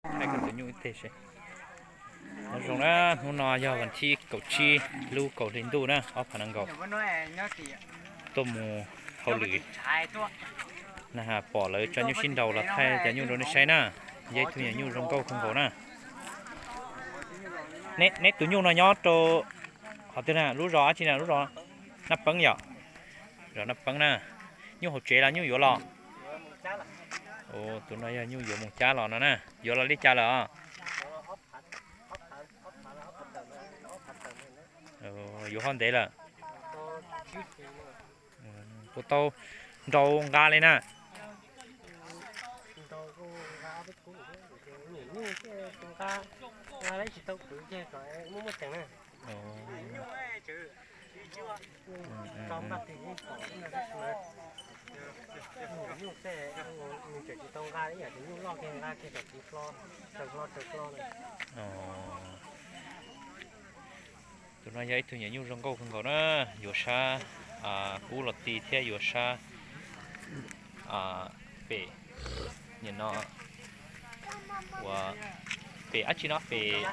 Thaij koj tus nyuj ib teg seb. Nyob zoo na, hnub no yog vas thib kaum tsib lub kaum hli ntuj na, ob phav nees nkaum. Tuaj mus hauj lwm na, pom lawv tso nyuj sib nraus los thaij cov nyuj rau nej saib na. Yog ib tug nyuam nyuj zoo nkauj kawg nkaus na. Neb tus nyuj no nyob rau qhov twg na, lub zos dab tsi na, lub zos Naj Peeb yom? Zos Naj Peeb na. Nyuj hauv tsev los nyuj yuav los? Tus no yog nyuj yuav mus cab los no na. Yuav los li cas lawm os? Yuav ho ntev lawm. Puas tau nrau nqa li na? Tus no yog ib tug nyuam nyuj zoo nkauj kawg nkaus na, yuav sab kub los ti thiab yuav sab pem, nim no ua pem dab tsi no, pem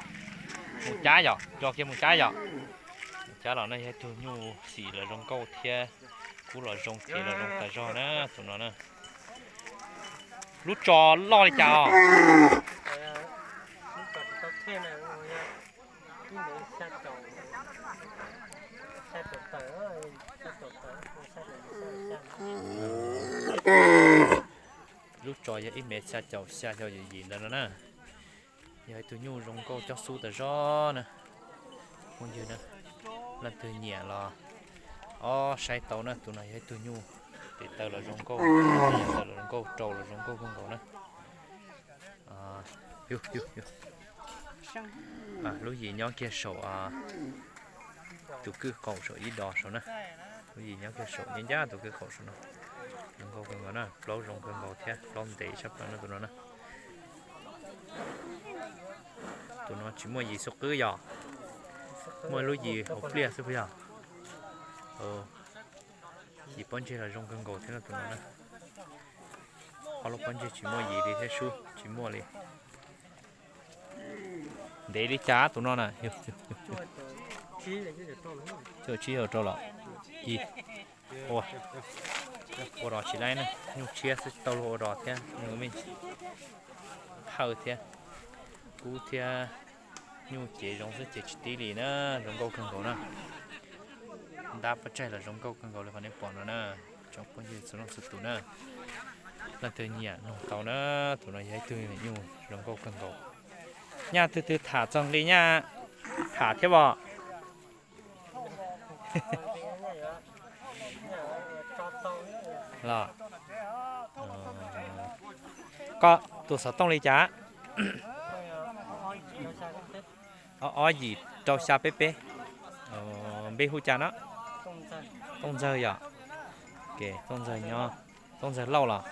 mus cab yom, tso kiag mus cab yom. Mus cab los no yog ib tug nyuj xim los zoo nkauj thiab kub los zoo, cev los zoo tas zog na tus no na. Lub tso loj li cas os? Lub tso yog ib mev xya caum xya xyoo yim yim ntawd no na. Yog ib tug nyuj zoo nkauj cob xub tas zog na. Phooj ywg na, leej twg nyiam los ob saib tau na. Tus no yog ib tug nyuj tes taw los zoo nkauj, taw los zoo nkauj, rau los zoo nkauj kawg nkaus na. Lub yim nyob kiag saum tus kwj qaum saum ib dos saud na. Lub yim nyob kiag saum ncaj ncaj tus kwj qaum saum no. Zoo nkauj kawg nkaus na, plaub zoo kawg nkaus thiab plaub ntev tshaj plaws no tus no na. Tus no tsis muaj yim xub qwb yom? Muaj lub yim hauv pliaj xwb puas yog? Yim pob ntseg los zoo kawg nkaus thiab no tus no na. Ob lub pob ntseg tsis muaj yim li thiab sub tsis muaj li. Ntev li cas tus no na? Cuaj tsib hau rau los. Ib, ua, ua rau tsis laib na, nyuj tshiab xwb tau luag ua rau thiab, nyuj me hawj thiab, kub thiab, nyuj cev zoo xwb ces tsis tib li na, zoo nkauj kawg nkaus na. Ntab pov tseg los zoo nkauj kawg nkaus li qhov nej pom no na, tsoom phooj ywg txhua leej txhua tus na. Leej twg nyiam nug tau na, tus no yog ib tug nyuj zoo nkauj kawg nkaus. Nyaj twg twg tham txog nqi nyaj tham thiab os? Los, koj tus xov tooj li cas? Ob yim rau xya peb peb. Npe hu cas no? Tooj Ntxawg yom? Tooj Ntxawg nyob, Tooj Ntxawg Lauj los?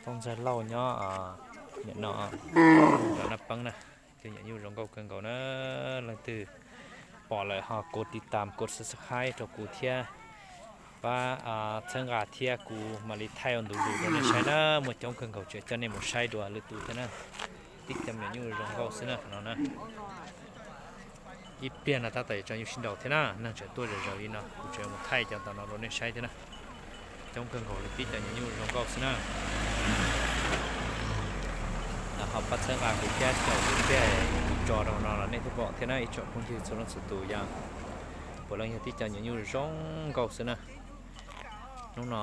Tooj Ntxawg Lauj nyob nim no, Naj Peeb na. Tus nyuam nyuj zoo nkauj kawg nkaus na, leej twg pom lawm ho kov tiv tam kov subscribe rau kuv thiab, pab txhawb nqa thiab kuv mam li thaij ua ntu zus rau nej saib na, muaj coob kawg nkaus tseem coj nej mus saib dua lwm tus thiab na. Tib cov me nyuam nyuj zoo nkauj xwb na no na. Ib pliag no tab tom yuav tso nyuj sib nraus thiab na, neeg tseem tuaj zom zaws li no kuv tseem mus thaij cov ntawm no rau nej saib thiab na. Coob kawg nkaus li tib cov nyuam nyuj zoo nkauj xwb na. Ho pab txhawb nqa kuv thiab caum kuv thiab, kuv tso rau no los nej thiaj pom thiab na ib tsoom phooj ywg txhua leej txhua tus yom. Puav leej yog tib cov nyuam nyuj zoo nkauj xwb na. Hnub no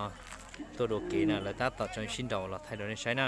tuaj dua kev na, lawv tab tom tso sib nraus los thaij rau nej saib na.